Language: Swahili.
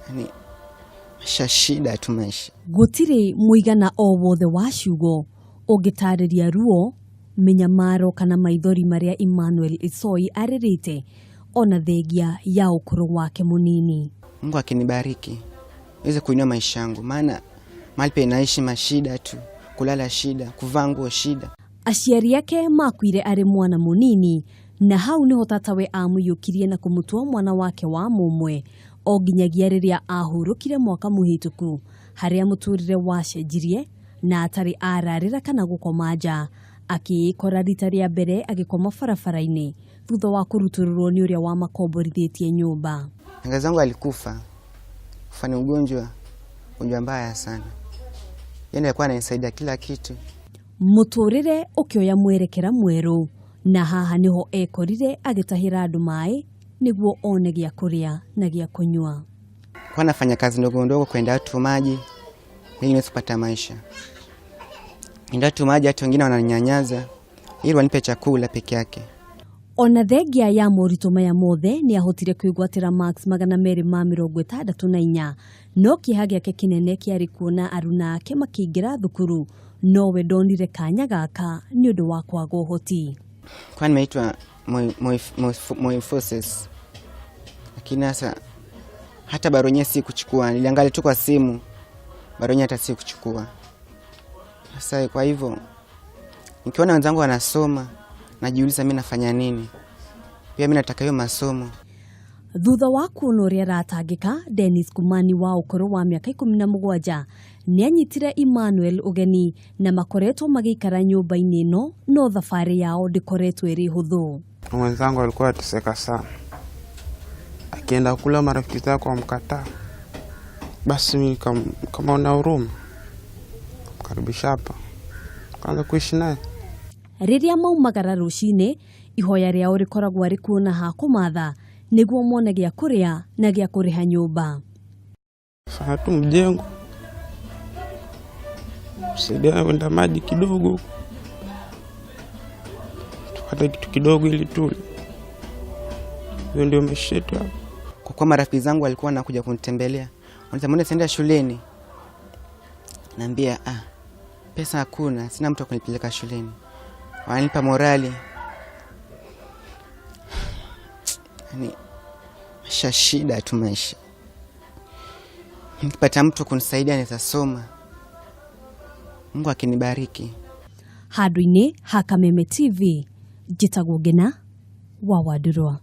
Yani maisha shida tu maisha. Gũtirĩ mũigana o wothe wa ciugo ũngĩtarĩria ruo, mĩnyamaro kana maithori marĩa Emmanuel Isoi arĩrĩte ona thengia ya ũkũrũ wake mũnini. Mungu akinibariki niweze kuinua maisha yangu, maana mahali pe naishi mashida tu, kulala shida, kuvaa nguo shida. Aciari ake makuire arĩ mwana mũnini na hau niho tatawe amũiyũkirie na kũmũtua mwana wake wa mũmwe o nginyagia rĩrĩa ahurũkire mwaka mũhĩtũku harĩa mũtũrĩre wacenjirie na atarĩ ararĩra kana gũkoma nja, akĩĩkora rita rĩa mbere agĩkoma barabara-inĩ thutha wa kũrutũrũrwo nĩ ũrĩa wamakomborithĩtie nyũmba. Shangazi yangu alikufa, kufa ni ugonjwa, ugonjwa mbaya sana. Yeye alikuwa ananisaidia kila kitu. Mũtũrĩre ũkĩoya mwerekera mwerũ na haha niho ekorire agĩtahĩra andũ maĩ nĩguo one gĩa kũrĩa na gĩa kũnyua. Kwa nafanya kazi ndogo ndogo kwenda watu maji ili niweze kupata maisha. Enda watu maji, hata wengine wananyanyaza ili wanipe chakula peke yake. Ona thengia ya moritũ maya mothe nĩ ahotire kwĩgwatĩra marks 264, no kĩeha gĩake kĩnene kĩarĩ kuona aruna ake makĩingĩra thukuru nowe ndonire kanya gaka nĩ ũndũ wa kwaga ũhoti. Kwa nimeitwa Moi Forces, lakini sasa hata barua yenyewe si kuchukua, niliangalia tu kwa simu, barua yenyewe hata si kuchukua. Sasa kwa hivyo nikiona wenzangu wanasoma najiuliza mimi nafanya nini? Pia mimi nataka hiyo masomo. Thutha wa kuona ũrĩa aratangĩka, Dennis Kumani wa ũkũrũ wa mĩaka 17 nĩ anyitire Emmanuel ũgeni na makoretwo magĩikara nyũmba-inĩ ĩno, no thabarĩ yao ndĩkoretwo ĩrĩ hũthũ. Mwenzangu alikuwa ateseka sana, akienda kula marafiki zake wamkataa. Basi mimi kama huruma, karibisha hapa, kaanza kuishi naye. Rĩrĩa maumagara rũcinĩ, ihoya rĩao rĩkoragwo arĩ kuona ha kũmatha nĩguo mone gĩa kũrĩa na gĩa kũrĩha nyũmba. Fanya tu mjengo, saidia kwenda maji kidogo, tupate kitu kidogo ili tule. Hiyo ndio maisha yetu hapa. Kwa kuwa marafiki zangu walikuwa wanakuja kunitembelea, wanasema mbona sienda shuleni? Naambia pesa hakuna, sina mtu wa kunipeleka shuleni. Wananipa morali. Yani maisha shida tu maisha. Nikipata mtu kunisaidia nitasoma. Mungu akinibariki. Handũ-inĩ ha Kameme TV, njĩtagwo Ngina wa Wandurwa.